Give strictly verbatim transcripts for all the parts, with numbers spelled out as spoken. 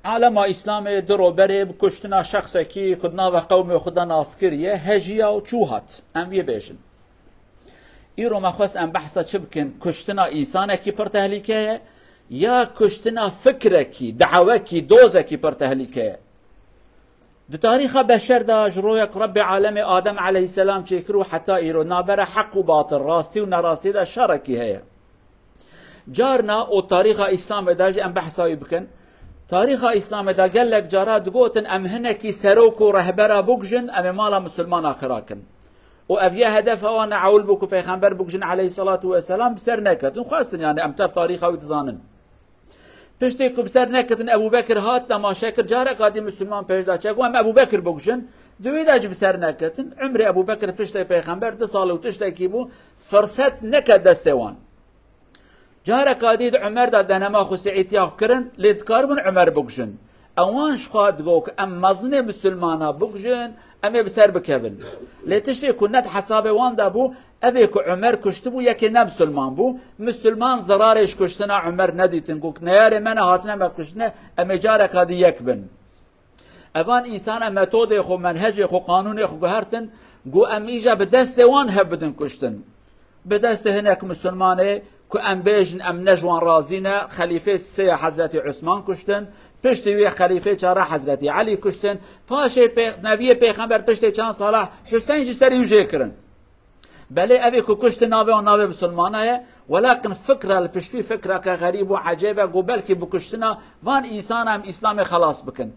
Alema Îslamê di roberê bi kuştina şexsekî ku di nava qewmê xwe de nas kiriye, hejiya û çû hat. Em vê bêjin. Îro me xwest em behsa çi bikin? Kuştina însanekî pir tehlîke ye ya kuştina fikrekî, dawekî, dozekî pir tehlîke ye? Di tarîxa beşer de ji royek Rebbê alemê Adem aleyhisselam çêkir û heta îro nabera heq û batil, rastî û nerastî de şerekî heye. Carna û tarîxa Îslamê de jî em behsa wî bikin. Tarîxa Îslamê de gelek cara digotin, em hinekî serok û rehbera bikujin, em ê mala misilmana xira kin. Û ev ya hedefa wan e, ewil bû ku Pêxember bikujin aleyhisselatu vesselam, bi ser neketin. Xwestin, yani, em tev tarîxa wî dizanin. Piştê ku bi ser neketin, Ebû Bekir hat, temaşe kir, careka dî misilman pêş de çek, em Ebû Bekir bikujin. Di wê de jî bi ser neketin. Umrê Ebû Bekir piştê Pêxember du sal û tiştekî bû, firset neket destê wan. Careka dî di Umer de denema xwe sêîtiya xwe kirin, lê dikaribin Umer bikujin. Ewan ji xwe digo ku em mezinê misilmana bikujin, em ê bi ser bikevin. Lê tiştê ku ne di hesabê wan de bû, ev ê ku Umer kuştibû yekê ne misilman bû. Misilman zerarê ji kuştina Umer nedîtin, got, neyarê me ne, hatine me kuştine, em ê careka dî yek bin. Evan însana metodê xwe, menhecê xwe, qanûnê xwe guhertin, got, em îja bi destê wan hev bidin kuştin. Bi destê hinek misilmanê ku em bêjin em ne ji wan razî ne, xelîfê sê ya Hezretî Usman kuştin, piştî wê xelîfê çar a Hezretî Elî kuştin, paşê pê-, neviyê Pêxember piştê çend sala Huseyn ji serî wî jê kirin. Belê ev ê ku kuştin navê wan navê misilmana ye, welakin fikra li piştî fikreke xerîb û ecêb e, got belkî bi kuştina van însana em Îslamê xelas bikin.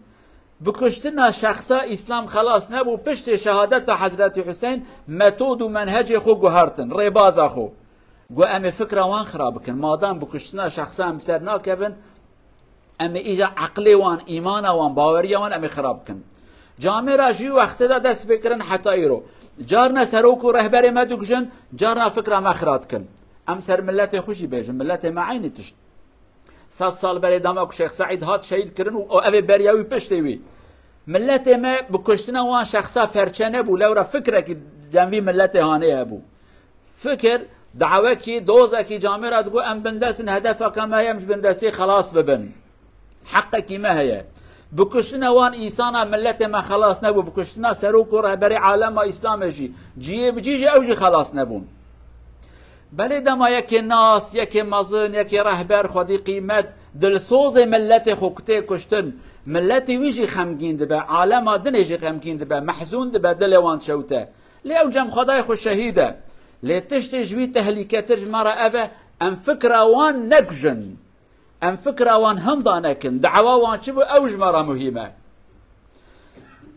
Bi kuştina şexsa Îslam xelas nebû, piştê şehadeta Hezretî Huseyn metod û menhecê xwe guhertin, rêbaza xwe. Got em ê fikra wan xira bikin, madam bi kuştina şexsa em bi ser nakevin, em ê îja eqlê wan, îmana wan, baweriya wan em ê xira bikin. Camêra ji wî wextê de dest pê kirin heta îro. Carna serok û rehberê me dikujin, carna fikra me xira dikin. Em ser miletê xwe jî bêjin, miletê me eynî tişt. Sed sal berê dema ku Şêx Seîd hat şehîd kirin û, û ev ê beriya wî piştê wî. Miletê me bi kuştina wan şexsa perçe nebû, lewra fikrekî cem vî miletê hanê hebû. Fikir, dawekî, dozekî camêra digot, em bindest in, hedefeke me ye, em ji bindestî xelas bibin. Heqekî me heye. Bi kuştina wan însana miletê me xelas nebû, bi kuştina serok û rehberê alema Îslamê jî, cihê bi cî jî ew jî xelas nebûn. Belê dema yekê nas, yekê mezin, yekê rehber, xwedî qîmet, dilsozê miletê xwe ku tê kuştin, miletê wî jî xemgîn dibe, alema dinê jî xemgîn dibe, mehzûn dibe, dilê wan dişewite. Lê ew cem Xwedayê xwe şehîd e. Lê tiştê ji wî tehlîketir ji me re ev e, em fikra wan nekujin. Em fikra wan hemda nekin. Dawa wan çi bû, ew ji me re muhîm e.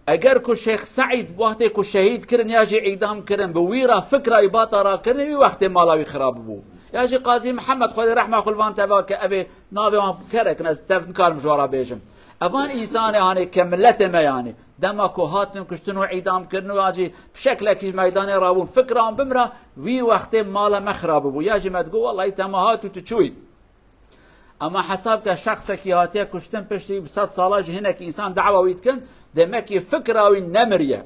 Eger ku Şêx Seîd wextê ku şehîd kirin ya jî îdam kirin, bi wî re fikra wî bata rakirinê, wî wextê mala wî xirab bû. Ya jî Qazî Mihemed, Xwedê rehma xwe li van teva ke, ev ê navê wan kerek in, ez tev nikarim ji wan re bêjim. Evan însanê hanê ke miletê me yanî, dema ku hatin kuştin û îdam kirin û ya jî bi şeklekî ji meydanê rabûn, fikra wan bimra, wî wextê mala me xirab bû. Ya jî me digot, wellahî tema hat û tu çûyî. Ema hesab ke şexsekî hatiye kuştin piştî bi sed sala ji hinek însan dawa wî dikin, demekî fikra wî nemiriye.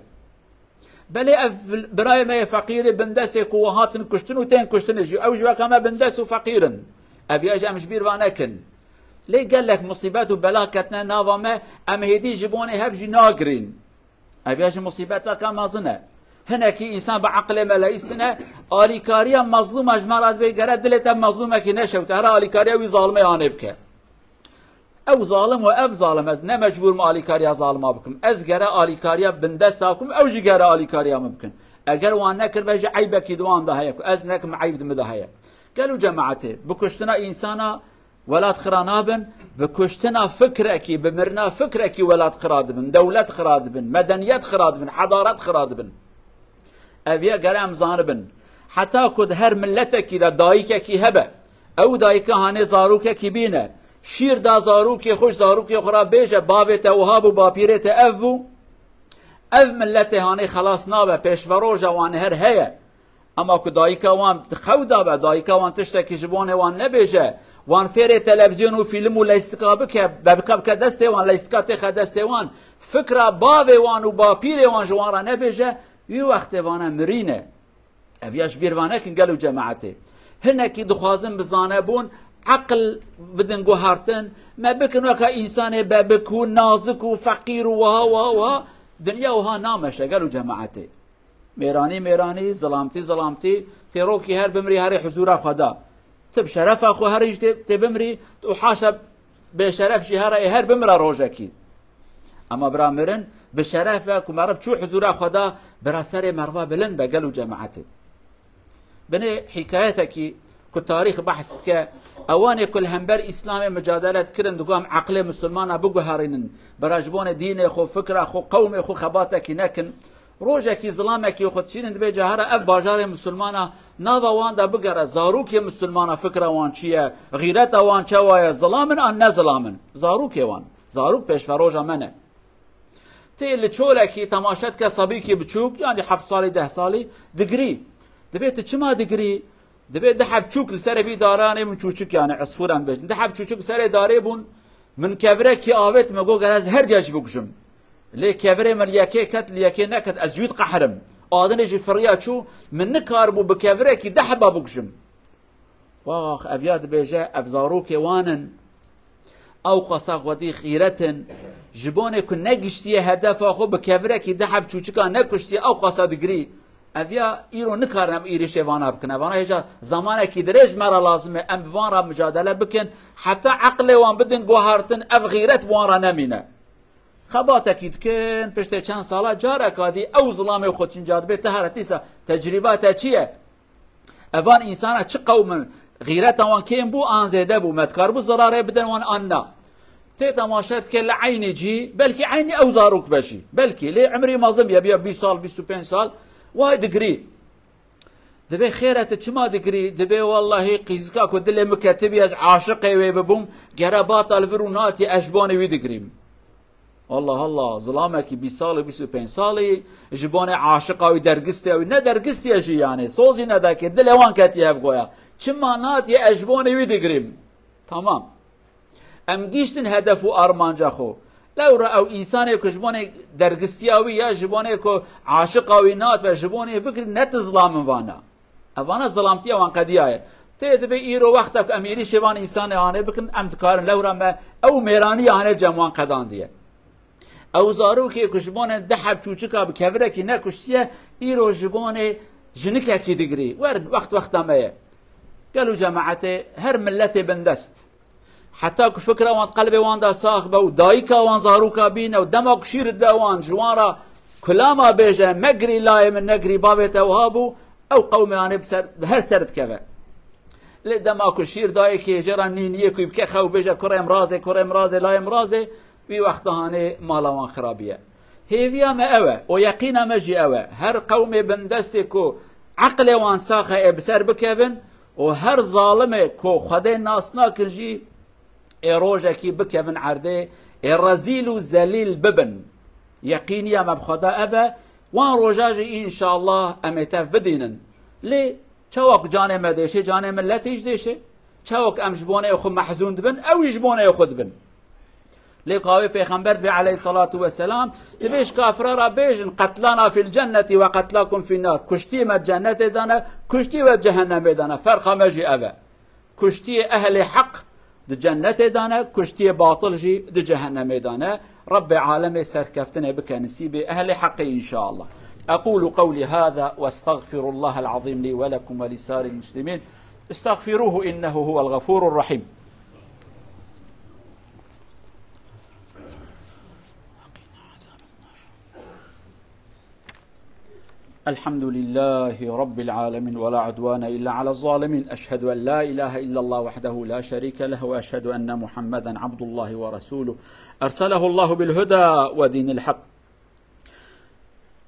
Belê ev birayê me yê feqîrê bindestê ku we hatin kuştin û tên kuştinê jî, ew jî weka me bindest û feqîr in. Ev ya jî em ji bîr va nekin. Lê gelek musîbet û bela ketine nava me, em hêdî ji bonê hev jî nagirîn. Ev ya jî musîbeteke mezin e. Hinekî însan bi eqlê me leyîstine, alîkariya mezlûma ji me re dibê gere dilê te mezlûmekî neşewite, here alîkariya wî zalimê anê bike. Ew zalim û ev zalim, ez ne mecbûr me alîkariya zalima bikim. Ez gere alîkariya bindesta bikim, ew jî gere alîkariya min bikin. Eger wan nekiribe jî eybekî di wan de heye ku ez nekim, eyb di min de heye. Gel û cemaetê, bi kuştina însana welat xira nabin, bi kuştina fikrekî, bi mirina fikrekî welat xira dibin, dewlet xira dibin, medeniyet xira dibin, hedaret xira dibin. Ev yê gere em zanibin. Heta ku di her miletekî de dayikekî hebe, ew dayika hanê zarokekî bîne, şîr da zarokê xwe, ji zarokê xwe re bêje, bavê te wiha bû, bapîrê te ev bû. Ev miletê hanê xelas nabe, pêşveroja wan her heye. Ema ku dayika wan di xew de be, dayika wan tiştekî ji bonê wan nebêje, wan fêrê televîzyon û fîlm û leystika bike, bebika bike destê wan, leystika têxe destê wan, fikra bavê wan û bapîrê wan ji wan re nebêje, wî wextê vane mirî ne. Ev ya ji bîr va nekin gel û cemaetê. Hinekî dixwazin bi zanebûn, eqil bidin guhartin, me bikin weka însanê bebik û nazik û feqîr û wiha, wiha, wiha. Dinya wiha nameşe, gelo cemaetê. Mêranî, mêranî, zilamtî, zilamtî, tê rokî her bimrî herê huzûra xwe da. Tu bi şerefa xwe herî jî tê, tê bimrî û haşa bêşeref jî here ê her bimira rojekî. Ema bira mirin bi şeref be ku meriv çû huzûra xwe da, bira serê meriva bilind be, gelo cemaetê. Binê hîkayetekî ku tarîx behs dike, ewanê ku li hember Îslamê micadele dikirin, digo em eqlê misilmana biguherînin, bira ji bonê dînê xwe, fikra xwe, qewmê xwe xebatekî nekin. Rojekî zilamekî xwe dişînin, dibê cahera ev bajarê misilmana nava wan de bigere, zarokê misilmana fikra wan çi ye, xîreta wan çawa ye, zilam in an ne zilam in? Zarokê wan. Zarok pêşveroja me ne. Tê li çolekî temaşe dike, sebîkî biçûk, yanî heft salî, deh salî, digirî. Dibê tu çima digirî? Dibê di heb çûk li serê vî daranê min çûçik, yanî esfûran bêjin. Di heb çûçik li serê darê bûn, min kevirekî avêt, me got, gel ez her diya jî bikujim. Lê kevirê min li yekê ket, li yekê neket, ez jî wî diqehirim. Adinê jî firiya çû, min nikaribû bi kevirekî deh heba bikujim. Wax, ev ya dibêje, ev zarokê wan in. Ew qasa xwedî xîret in. Ji bonê ku negiştiye hedefa xwe, bi kevirekî deh heb çûçika nekuştiye, ew qasa digirî. Ev ya îro nikarin em êrîşê vana bikin. Evana hêja zamanekî dirêj me re lazim e. Em bi van re micadele bikin. Heta eqlê wan bidin guhartin, ev xîret bi wan re nemîne. Xebatekî dikin, piştê çend sala careka dî ew zilamê xwe çinca dibê, te here dîsa tecrîba te çi ye? Evan însana çi qewm in? Xîreta wan kêm bû an zêde bû? Me dikaribû zerarê bidin wan an na? Tê temaşe dike li eynê cî, belkî eynî ew zarok be jî. Belkî lê emrî mezin bîye, bîye bîst sal, bîst û pênc sal, way digirî. Dibê xêr e, tu çima digirî? Dibê wellahî qîzika ku dilê min ketibî ez aşiqê wê bibûm, gere bata li vir û natiye, ez ji bonê wî digirîm. Allah Allah, zilamekî bîst salî, bîst û pênc salî, ji bonê aşiqa wî, dergistiya wî, ne dergistiye jî yanî, sozî nedakê, dilê wan ketiye hev goya. Çima natiye ez ji bonê wî digirîm? Tamam. Em gihîştin hedef û armanca xwe. Lewra ew însanê ku ji bonê dergistiya wî ya ji bonê ku aşiqa wî nat be, ji bonê bigirî, ne tu zilam in vana. Evana zilamtiya wan qediyaye. Tê dibê îro wexta ku em êrîşê van însanê hanê bikin, em dikarin lewra me ew mêraniya hanê cem wan qedandiye. Ew zarokê ku ji bonê di heb çûçika bi kevirekî nekuştiye, îro ji bonê jinikekî digirî. Werin, wext wexta me ye. Gelo cemaetê, her miletê bindest. Heta ku fikra wan di qelbê wan de sax be û dayika wan zaroka bîne û dema ku şîr dide wan, ji wan re kulama bêje, "Megirî layê min, negirî, bavê te wiha bû", ew qewmê anê bi ser, bi her ser dikeve. Lê dema ku şîr dayê kêje re nîniyê ku bike xew bêje, "Kurê mirazê, kurê mirazê, layê mirazê", wî wexta hanê mala wan xirabiye. Hêviya me ew e, û yeqîna me jî ew e. Her qewmê bindestê ku eqlê wan sax e, ê bi ser bikevin, û her zalimê ku Xwedê nas nakin jî, ê rojekî bikevin erdê, ê rezîl û zelîl bibin. Yeqîniya me bi Xweda ev e, wan roja jî înşallah em ê tev bidînin. Lê çawa ku canê me dêşê, canê miletê jî dêşê. Çawa ku em ji bonê xwe mehzûn dibin, ew jî ji bonê xwe dibin. Lê ku wê Pêxember dibê aleyhissalatu vesselam, dibê ji kafira re bêjin, "Qetlana fil cenneti ve qetlakum fin nar." Kuştî me cennetê de ne, kuştî we cehennemê de ne. Ferqa me jî ev e. Kuştiyê ehlê heq di cennetê de ne, kuştiyê batil jî di cehennemê de ne. Rabbê alemê serkeftinê bike nisîbê ehlê heqê înşallah. أقول قولي هذا وأستغفر الله العظيم لي ولكم ولسائر المسلمين. استغفروه إنه هو الغفور الرحيم. الحمد لله رب العالمين ولا عدوان إلا على الظالمين. أشهد أن لا إله إلا الله وحده لا شريك له وأشهد أن محمدا عبد الله ورسوله أرسله الله بالهدى ودين الحق.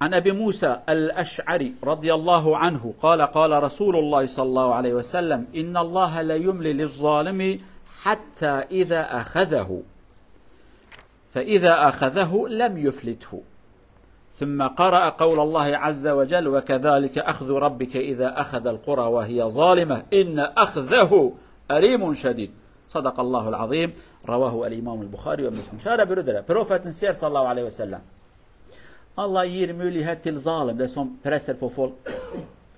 عن أبي موسى الأشعري رضي الله عنه قال: قال رسول الله صلى الله عليه وسلم: إن الله ليملي للظالم حتى إذا أخذه، فإذا أخذه لم يفلته. ثم قرأ قول الله عز وجل: وكذلك أخذ ربك إذا أخذ القرى وهي ظالمة إن أخذه أليم شديد. صدق الله العظيم. رواه الإمام البخاري ومسلم. Şara biro dere. Profetin ser sallallahu aleyhi ve sellem. Allah yir mülî hetil zalim de son prester pofol.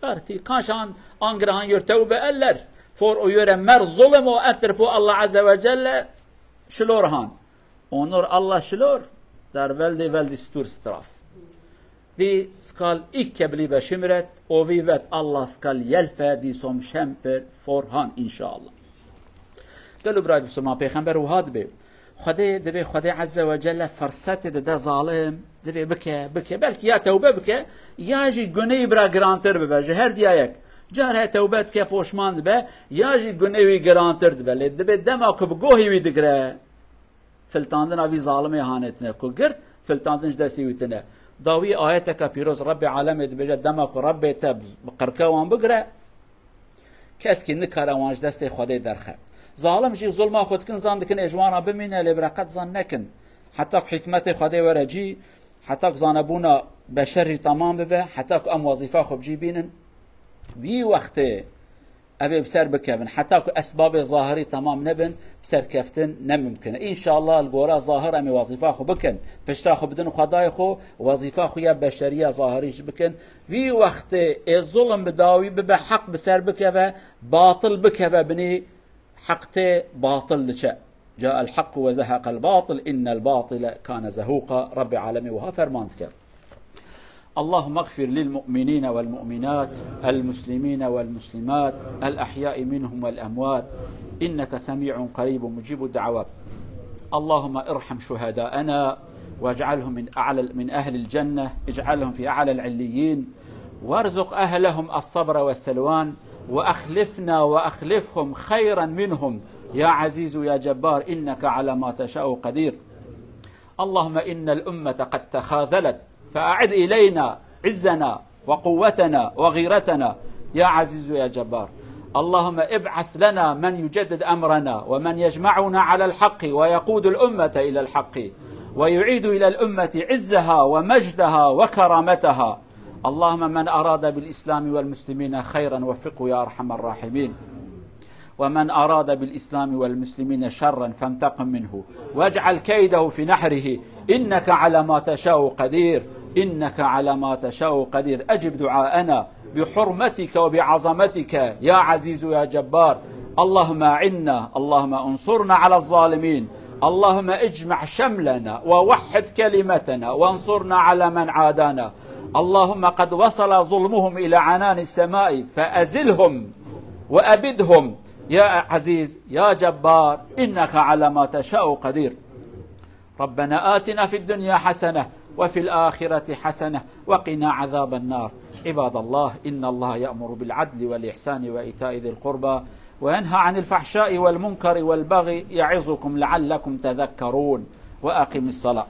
Arti kanşan angirahan yörtew be eller. Vor eure mehr Zulm und Entert vor Allah Azze ve Jelle, schlor han. Und nur Allah schlor, der Welt, die Welt ist Sturstraf. Wie skal ikke bli beschimmert, und wie wird Allah skal hjelpe, die som kjemper for han, inşallah. Gelo bira Musulman, Peyxember wiha dibe. Xwedê, dibê Xwedê Azze ve Celle fersetê dide zalim, dibê bike, bike. Belkî ya tewbe bike, ya jî guneyî bira girantir bibe. Ji her diya yek. Car he tewbe dike, poşman dibe, ya jî gunê wî girantir dibe. Lê dibê dema ku bi gohê wî digire, filtandina vî zalimê hanê tine. Ku girt, filtandin ji destê wî tine. Dawî ayeteke pîroz Rebbê alemê dibêje, dema ku Rebbê te bi qirke wan bigire, keskî nikare wan ji destê Xwedê derxe. Zalim jî zulma xwe dikin, zan dikin ê ji wan re bimîne, lê bira qet zan nekin. Heta ku hikmetê Xwedê were cî, heta ku zanebûna beşer jî temam bibe, heta ku em wezîfa xwe bi cî bînin, wî wextê ev ê bi ser bikevin. Heta ku esbabê zahirî temam nebin, bi ser keftin ne mimkin e. Înşallah li gora zahir em ê wezîfa xwe bikin. Pişta xwe bidin Xwedayê xwe, wezîfa xwe ya beşeriya zahirî jî bikin. Wî wextê ê zulm bi dawî bibe, heq bi ser bikeve, batil bikeve binî, heq tê, batil diçe. جاء الحق وزهق الباطل إن الباطل كان زهوقا. Rebbê alemê wiha ferman dike. اللهم اغفر للمؤمنين والمؤمنات، المسلمين والمسلمات، الأحياء منهم والأموات، إنك سميع قريب مجيب الدعوات. اللهم ارحم شهداءنا واجعلهم من أعلى، من أهل الجنة، اجعلهم في أعلى العليين، وارزق أهلهم الصبر والسلوان، وأخلفنا وأخلفهم خيرا منهم، يا عزيز يا جبار، إنك على ما تشاء قدير. اللهم إن الأمة قد تخاذلت، فأعد إلينا عزنا وقوتنا وغيرتنا، يا عزيز يا جبار. اللهم ابعث لنا من يجدد أمرنا، ومن يجمعنا على الحق، ويقود الأمة إلى الحق، ويعيد إلى الأمة عزها ومجدها وكرامتها. اللهم من أراد بالإسلام والمسلمين خيرا وفقه يا أرحم الراحمين، ومن أراد بالإسلام والمسلمين شرا فانتقم منه، واجعل كيده في نحره، إنك على ما تشاء قدير، إنك على ما تشاء قدير. أجب دعاءنا بحرمتك وبعظمتك يا عزيز يا جبار. اللهم أعنا، اللهم انصرنا على الظالمين، اللهم اجمع شملنا ووحد كلمتنا وانصرنا على من عادانا. اللهم قد وصل ظلمهم إلى عنان السماء فأزلهم وأبدهم يا عزيز يا جبار، إنك على ما تشاء قدير. ربنا آتنا في الدنيا حسنة وفي الآخرة حسنة وقنا عذاب النار. عباد الله، إن الله يأمر بالعدل والإحسان وإيتاء ذي القربى وينهى عن الفحشاء والمنكر والبغي يعظكم لعلكم تذكرون. وأقم الصلاة.